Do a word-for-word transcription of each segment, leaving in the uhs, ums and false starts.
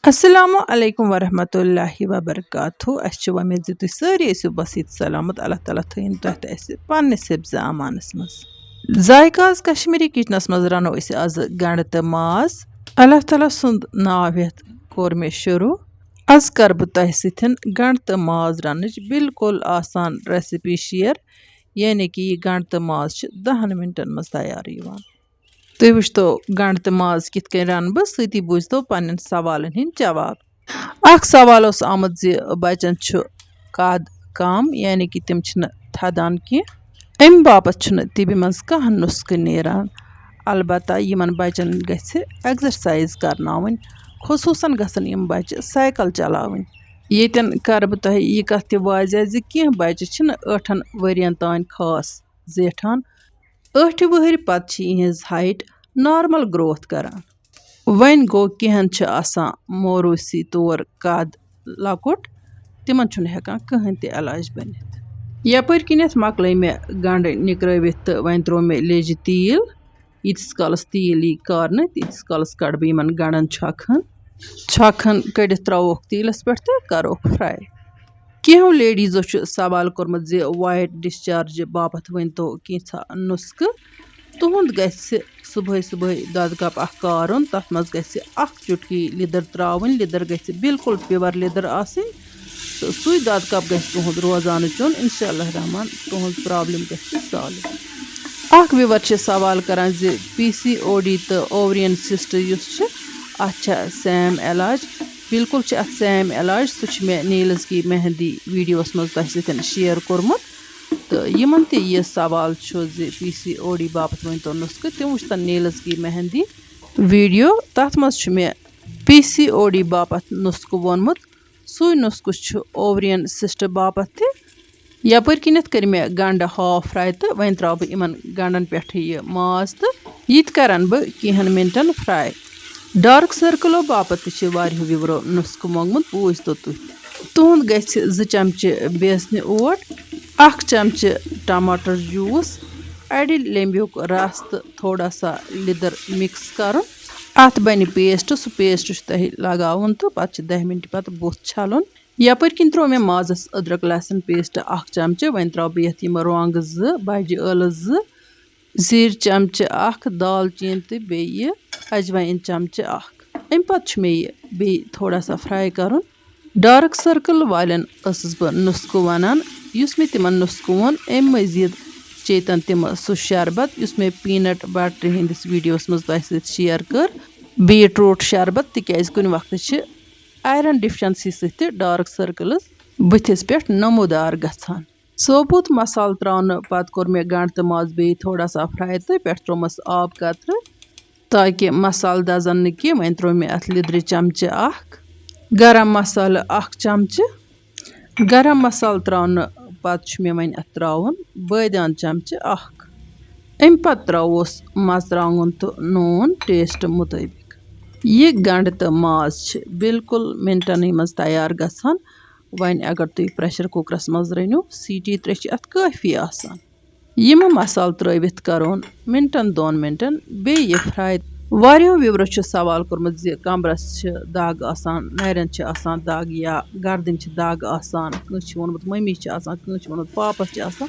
السلام علیکم ورحمۃ اللہ وبرکاتہ۔ اَسہِ چھِ وۄمید زِ تُہۍ سٲری ٲسِو بس ییٚتہِ سلامت۔ اللہ تعالیٰ تھٲیِن تۄہہِ تہٕ اَسہِ پننِس حفظ امانس منٛز۔ ذائقہ آز کشمیری کچنس منٛز رنو أسۍ آز گنڈٕ تہٕ ماز۔ اللہ تعالیٰ سُنٛد ناو ہٮ۪تھ کوٚر مےٚ شروع۔ آز کرٕ بہٕ تۄہہِ سۭتۍ گنڈٕ تہٕ ماز رننٕچ بالکل آسان ریسپی شیئر، یعنی کہِ یہِ گنڈٕ تہٕ ماز چھِ دہن منٹن منٛز تیار یِوان۔ تُہۍ وٕچھتو گنڈٕ تہٕ ماز کِتھ کٔنۍ رَنہٕ بہٕ، سۭتی بوٗزتو پننٮ۪ن سوالن ہٕنٛدۍ جواب۔ اکھ سوال اوس آمُت زِ بچن چھُ قد کم، یعنی کہِ تِم چھِنہٕ تھدان کینٛہہ، اَمہِ باپتھ چھُنہٕ طبی منٛز کانٛہہ نُسخہٕ نیران۔ البتہ یِمن بچن گژھِ ایگزرسائز کرناوٕنۍ، خصوٗصن گژھن یِم بچہِ سائیکل چلاوٕنۍ۔ ییٚتٮ۪ن کرٕ بہٕ تۄہہِ یہِ کتھ تہِ واضح زِ کینٛہہ بچہِ چھِنہٕ ٲٹھن ؤرین تام خاص زیٹھان۔ ٲٹھِ وٕہٕرۍ پتہٕ چھِ یِہٕنٛز ہایٹ نارمل گروتھ کران۔ وۄنۍ گوٚو، کینٛہَن چھِ آسان موروثی طور قد لۄکُٹ، تِمن چھُنہٕ ہٮ۪کان کٕہٕنۍ تہِ علاج بٔنِتھ۔ یپٲرۍ کِنٮ۪تھ مۄکلٲے مےٚ گنڈٕ نِکرٲوِتھ تہٕ وۄنۍ تروو مےٚ لیٚجہِ تیٖل۔ ییٖتِس کالس تیٖل یی کارنہٕ، تیٖتِس کالس کڑٕ بہٕ یِمن گنڈن چھۄکھ ہن۔ چھۄکھ ہن کٔڑِتھ تراووکھ تیٖلس پٮ۪ٹھ تہٕ کروکھ فراے۔ کینٛہو لیڈیٖزو چھُ سوال کوٚرمُت زِ وایٹ ڈسچارج باپتھ ؤنۍ تو کینٛژھا نُسخہٕ۔ تُہُنٛد گژھِ صُبحٲے صُبحٲے دۄدٕ کپ اکھ کارُن، تتھ منٛز گژھِ اکھ چُٹکی لیٚدٕر ترٛاوٕنۍ، لیٚدٕر گژھِ بالکل پیور لیٚدٕر آسٕنۍ، تہٕ سُے دۄدٕ کپ گژھِ تُہُنٛد روزانہٕ چیوٚن۔ انشاء اللہ رحمان، تُہُنٛز پرابلم گژھِ سالو۔ اکھ ویور چھِ سوال کران زِ پی سی او ڈی تہٕ اوورین سسٹ یُس چھِ، اتھ چھا سیم علاج؟ بالکل چھِ اتھ سیم علاج، سُہ چھُ مےٚ نیلز کی مہندی ویڈیوس منٛز تۄہہِ سۭتۍ شیئر کوٚرمُت۔ تہٕ یِمن تہِ یہِ سوال چھُ زِ پی سی او ڈی باپتھ ؤنۍ تو نُسخہٕ، تِم وٕچھتن نیلز کی مہندی ویڈیو۔ تتھ منٛز چھُ مےٚ پی سی او ڈی باپتھ نُسخہٕ ووٚنمُت۔ سُے نُسخہٕ چھُ اوورین سسٹ باپتھ تہِ۔ یپٲرۍ کِنٮ۪تھ کٔرۍ مےٚ گنڈٕ ہاف فراے تہٕ وۄنۍ تراوٕ بہٕ یِمن گنڈن پٮ۪ٹھٕ یہِ ماز تہٕ یہِ تہِ کرن بہٕ کینٛہن منٹن فراے۔ ڈارک سرکلو باپتھ تہِ چھِ واریاہو ویورو نُسخہٕ مۄنگمُت، بوٗزتو تُہۍ تہِ۔ تُہُنٛد گژھِ زٕ چمچہٕ بیسنہِ اوٹ، اکھ چمچہٕ ٹماٹر جوٗس، اَڑِ لیمبیُک رس تہٕ تھوڑا سا لیٚدٕر مِکس کرُن۔ اتھ بنہِ پیسٹ، سُہ پیسٹ چھُ تۄہہِ لگاوُن تہٕ پتہٕ چھِ دَہہِ مِنٹہِ پتہٕ بُتھ چھلُن۔ یپٲرۍ کِنۍ ترٛوو مےٚ مازس أدرک لہسن پیسٹ اکھ چمچہٕ۔ وۄنۍ ترٛاوٕ بہٕ یتھ یِم رۄنٛگ زٕ، بجہِ ٲلہٕ زٕ، زِرۍ چمچہٕ اکھ، دالچیٖن تہٕ بیٚیہِ اجوایِن چمچہٕ اکھ۔ اَمہِ پتہٕ چھُ مےٚ یہِ بیٚیہِ تھوڑا سا فراے کرُن۔ ڈارک سرکل والٮ۪ن ٲسٕس بہٕ نُسخہٕ ونان، یُس مےٚ تِمن نُسخہٕ ووٚن، اَمہِ مٔزیٖد چیتن تِم سُہ شربت یُس مےٚ پینٹ بٹرِ ہٕنٛدِس ویڈیوس منٛز تۄہہِ سۭتۍ شیئر کٔر، بیٖٹ روٗٹ شربت، تِکیازِ کُنہِ وقتہٕ چھِ آیرن ڈیفیشنسی سۭتۍ تہِ ڈارک سرکلز بٕتھِس پٮ۪ٹھ نمودار گژھان۔ ثوبوٗت مسالہٕ ترٛاونہٕ پتہٕ کوٚر مےٚ گنڈٕ تہٕ ماز بیٚیہِ تھوڑا سا فراے تہٕ پٮ۪ٹھٕ ترٛوومَس آب قطرٕ، تاکہِ مسالہٕ دَزَن نہٕ کینٛہہ۔ وۄنۍ ترٛوو مےٚ اَتھ لیٚدرِ چمچہٕ اکھ، گرم مسالہٕ اکھ چمچہٕ۔ گرم مسالہٕ ترٛاونہٕ پتہٕ چھُ مےٚ وۄنۍ اَتھ ترٛاوُن بٲدیان چمچہٕ اکھ۔ اَمہِ پتہٕ ترٛاووس مرژٕوانٛگُن تہٕ نوٗن ٹیسٹ مُطٲبِق۔ یہِ گنڈٕ تہٕ ماز چھِ بالکل منٹنٕے منٛز تیار گژھان۔ وۄنۍ اگر تُہۍ پریشر کُکرس منٛز رٔنِو، سیٹی ترٛےٚ چھِ اَتھ کٲفی آسان۔ یِم مسالہٕ ترٲوِتھ کرون منٹن دۄن منٹن بیٚیہِ یہِ فراے۔ واریاہو ویورو چھُ سوال کوٚرمُت زِ کمرس چھِ دگ آسان، نرٮ۪ن چھِ آسان دگ یا گردنہِ چھِ دگ آسان، کٲنٛسہِ چھِ ووٚنمُت مٔمی چھِ آسان، کٲنٛسہِ چھِ ووٚنمُت پاپس چھِ آسان۔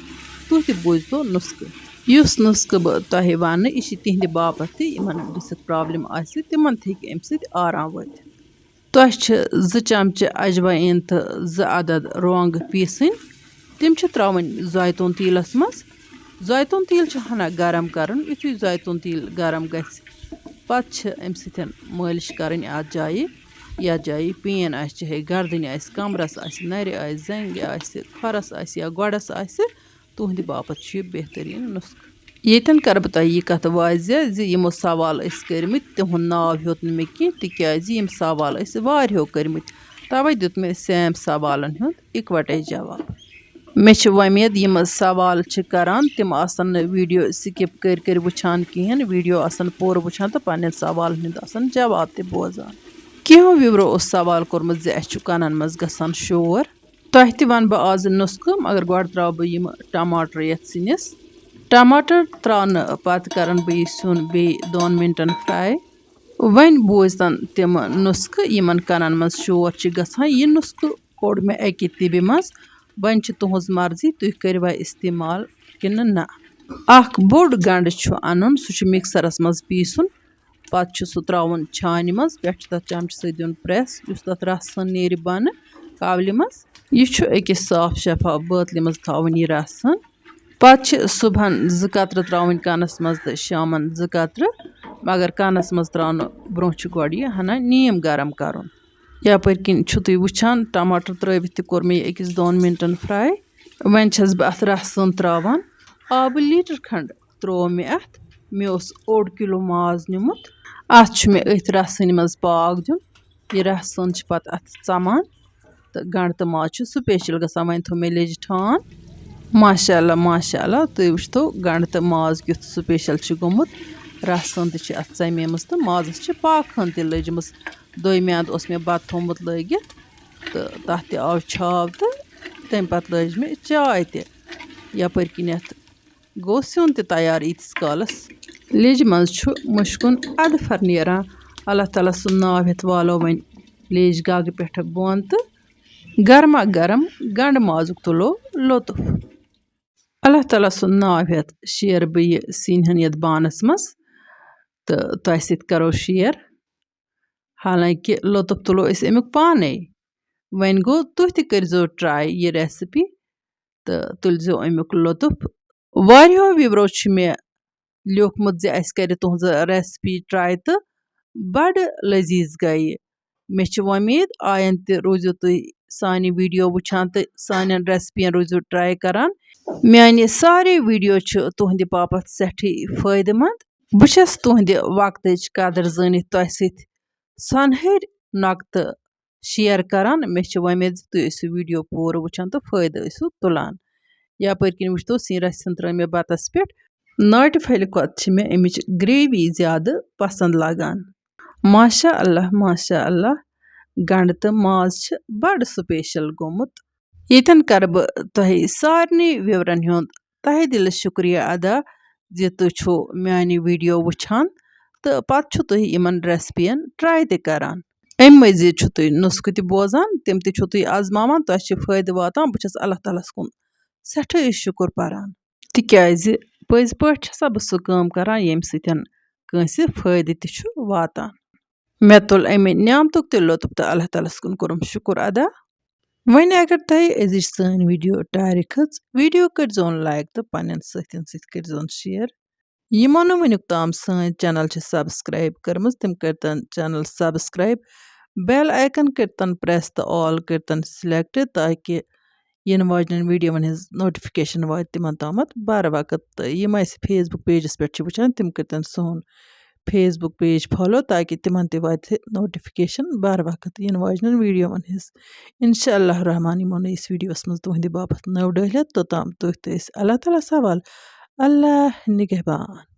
تُہۍ تہِ بوٗزتو نُسخہٕ۔ یُس نُسخہٕ بہٕ تۄہہِ ونہٕ، یہِ چھِ تِہنٛدِ باپتھ تہِ، یِمن ڈِسک پرابلم آسہِ، تِمن تہِ ہیٚکہِ اَمہِ سۭتۍ آرام وٲتِتھ۔ تۄہہِ چھِ زٕ چمچہٕ اجوایِن تہٕ زٕ عدد رۄنٛگ پیٖسٕنۍ۔ تِم چھِ ترٛاوٕنۍ زیتون تیٖلس منٛز۔ زیتون تیٖل چھُ ہنا گرم کرُن۔ یُتھُے زیتون تیٖل گرم گژھِ، پتہٕ چھِ اَمہِ سۭتۍ مٲلِش کرٕنۍ اَتھ جایہِ، یَتھ جایہِ پین آسہِ، چاہے گردٕنۍ آسہِ، کمرس آسہِ، نرِ آسہِ، زنٛگہِ آسہِ، کھۄرس آسہِ یا گۄڈس آسہِ۔ تُہنٛدِ باپتھ چھُ یہِ بہتریٖن نُسخہٕ۔ ییٚتٮ۪ن کرٕ بہٕ تۄہہِ یہِ کتھ واضح زِ یِمو سوال ٲسۍ کٔرمٕتۍ، تِہُنٛد ناو ہیوٚت نہٕ مےٚ کینٛہہ، تِکیازِ یِم سوال ٲسۍ واریاہو کٔرمٕتۍ، توے دیُت مےٚ سیم سوالن ہُنٛد اِکوٹے جواب۔ مےٚ چھِ وۄمید یِم سوال چھِ کران، تِم آسن نہٕ ویڈیو سکپ کٔرۍ کٔرۍ وٕچھان کِہیٖنۍ، ویڈیو آسن پوٗرٕ وٕچھان تہٕ پننٮ۪ن سوالن ہُنٛد آسن جواب تہِ بوزان۔ کینٛہو ویورو اوس سوال کوٚرمُت زِ اَسہِ چھُ کَنَن منٛز گژھان شور۔ تۄہہِ تہِ وَنہٕ بہٕ آز نُسخہٕ، مگر گۄڈٕ ترٛاوٕ بہٕ یِم ٹماٹر یَتھ سِنِس۔ ٹماٹر ترٛاونہٕ پَتہٕ کَرَن بہٕ یہِ سیُن بیٚیہِ دۄن مِنٹَن فراے۔ وۄنۍ بوزتن تِم نُسخہٕ، یِمن کَنن منٛز شور چھِ گژھان۔ یہِ نُسخہٕ کوٚڑ مےٚ اَکہِ طِبہِ منٛز۔ وۄنۍ چھِ تُہنٛز مرضی، تُہۍ کٔرِوا استعمال کِنہٕ نہ۔ اکھ بوٚڑ گنٛڈٕ چھُ اَنُن، سُہ چھُ مِکسرَس منٛز پیٖسُن۔ پَتہٕ چھُ سُہ ترٛاوُن چھانہِ منٛز، پٮ۪ٹھٕ چھُ تَتھ چمچہٕ سۭتۍ دیُن پرٛٮ۪س، یُس تَتھ رَس ژھٕن نیرِ بۄنہٕ کاولہِ منٛز۔ یہِ چھُ أکِس صاف شفاف بٲتلہِ منٛز تھاوُن یہِ رَس ژھٕن۔ پَتہٕ چھِ صُبحن زٕ قطرٕ ترٛاوٕنۍ کَنَس منٛز تہٕ شامَن زٕ قطرٕ، مگر کَنَس منٛز ترٛاونہٕ برٛونٛہہ چھُ گۄڈٕ یہِ ہنا نیٖم گرم کَرُن۔ یَپٲرۍ کِنۍ چھُو تُہۍ وٕچھان، ٹماٹر ترٛٲوِتھ تہِ کوٚر مےٚ یہِ أکِس دۄن مِنٹَن fry۔ وۄنۍ چھَس بہٕ اَتھ رَس ژھٕن ترٛاوان۔ آبہٕ لیٖٹر کھنٛڈ ترٛوو مےٚ اَتھ۔ مےٚ اوس اوٚڑ کِلوٗ ماز نیُمُت۔ اَتھ چھُ مےٚ أتھۍ رَسٕنۍ منٛز پاکھ دیُن۔ یہِ رَس ژھٕن چھِ پَتہٕ اَتھ ژَمان تہٕ گنٛڈٕ تہٕ ماز چھُ special گژھان۔ وۄنۍ تھوٚو مےٚ لیٚجہِ ٹھانٛڈ۔ ماشاء اللہ، ماشاء اللہ، تُہۍ وٕچھتو گنٛڈٕ تہٕ ماز کیُتھ special چھُ گوٚمُت۔ رَس ژھٕن تہِ چھِ اَتھ ژَمیمٕژ تہٕ مازَس چھِ پاکھ ہن تہِ لٔجمٕژ۔ دوٚیمہِ اَنٛدٕ اوس مےٚ بَتہٕ تھوٚومُت لٲگِتھ تہٕ تَتھ تہِ آو چھاو تہٕ تَمہِ پَتہٕ لٲج مےٚ چاے تہِ۔ یَپٲرۍ کِنٮ۪تھ گوٚو سیُن تہِ تیار ییٖتِس کالَس۔ لیٚجہِ منٛز چھُ مُشکُن اَدٕ پھر نیران۔ اللہ تعالیٰ سُنٛد ناو ہٮ۪تھ والو وۄنۍ لیٚج گاگہٕ پٮ۪ٹھٕ بۄن تہٕ گرما گرم گنٛڈٕ مازُک تُلو لطف۔ اللہ تعالیٰ سُنٛد ناو ہٮ۪تھ شیر بہٕ یہِ سِنۍ ہن یَتھ بانَس منٛز تہٕ تۄہہِ سۭتۍ کَرو share۔ حالانکہِ لطف تُلو أسۍ اَمیُک پانَے۔ وۄنۍ گوٚو، تُہۍ تہِ کٔرۍزیو try یہِ recipe تہٕ تُلۍزیو اَمیُک لطف۔ واریاہو viewerو چھِ مےٚ لیوٗکھمُت زِ اَسہِ کَرِ تُہٕنٛز recipe try تہٕ بَڑٕ لذیذ گٔیہِ۔ مےٚ چھِ وۄمید آیَنٛد تہِ روٗزِو تُہۍ سانہِ video وٕچھان تہٕ سانٮ۪ن recipeین روٗزِو try کَران۔ میٛانہِ سارے video چھِ تُہٕنٛدِ باپتھ سٮ۪ٹھٕے فٲیدٕ مند۔ بہٕ چھَس تُہٕنٛدِ وقتٕچ قدر زٲنِتھ تۄہہِ سۭتۍ سۄنہٕرۍ نۄقطہٕ share کران۔ مےٚ چھِ وۄمید زِ تُہۍ ٲسِو video پوٗرٕ وٕچھان تہٕ فٲیدٕ ٲسِو تُلان۔ یپٲرۍ کِنۍ وٕچھتو، سِنۍ رَژھِ ہن ترٲے مےٚ بَتَس پٮ۪ٹھ۔ ناٹہِ پھلہِ کھۄتہٕ چھِ مےٚ اَمِچ gravy زیادٕ پسنٛد لگان۔ ماشاء اللہ، ماشاء اللہ، گنٛڈٕ تہٕ ماز چھِ بڑٕ special گوٚمُت۔ ییٚتٮ۪ن کرٕ بہٕ تۄہہِ سارنٕے viewerن ہُنٛد تہہِ دِلہٕ شُکریہ ادا زِ تُہۍ چھِو میٛانہِ video وٕچھان تہٕ پتہٕ چھِو تُہۍ یِمن recipeین try تہِ کران۔ اَمہِ مٔزیٖد چھِو تُہۍ نُسخہٕ تہِ بوزان، تِم تہِ چھِو تُہۍ آزماوان، تۄہہِ چھِ فٲیدٕ واتان۔ بہٕ چھَس اللہ تعالیٰ ہَس کُن سٮ۪ٹھاہٕے شُکُر پَران، تِکیٛازِ پٔزۍ پٲٹھۍ چھَسا بہٕ سُہ کٲم کَران، ییٚمہِ سۭتۍ کٲنٛسہِ فٲیدٕ تہِ چھُ واتان۔ مےٚ تُل اَمہِ نعمتُک تہِ لطف تہٕ اللہ تعالیٰ ہَس کُن کوٚرُم شُکُر ادا۔ وۄنۍ اگر تۄہہِ أزِچ سٲنۍ video ٹارِ کھٔژ، video کٔرۍزیون like تہٕ پنٛنٮ۪ن سۭتھٮ۪ن سۭتۍ کٔرۍزیون share۔ یِمو نہٕ وٕنیُک تام سٲنۍ channel چھِ subscribe کٔرمٕژ، تِم کٔرۍتن channel subscribe، bell icon کٔرۍتن press تہٕ all کٔرۍتن select، تاکہِ یِنہٕ واجنٮ۪ن videoون ہٕنٛز notification واتہِ تِمن تامَتھ بر وقت۔ تہٕ یِم اَسہِ Facebook pageس پٮ۪ٹھ چھِ وٕچھان، تِم کٔرۍتن سون Facebook page follow، تاکہِ تِمن تہِ واتہِ notification بر وقت یِنہٕ واجنٮ۪ن videoون ہٕنٛز۔ انشاء اللہ الرحمن، یِمو نہٕ أسۍ videoس منٛز تُہنٛدِ باپتھ نٔو ڈٲلِتھ، توٚتام تُہۍ تہٕ أسۍ اللہ تعالیٰ سوال۔ اللہ نگہبان۔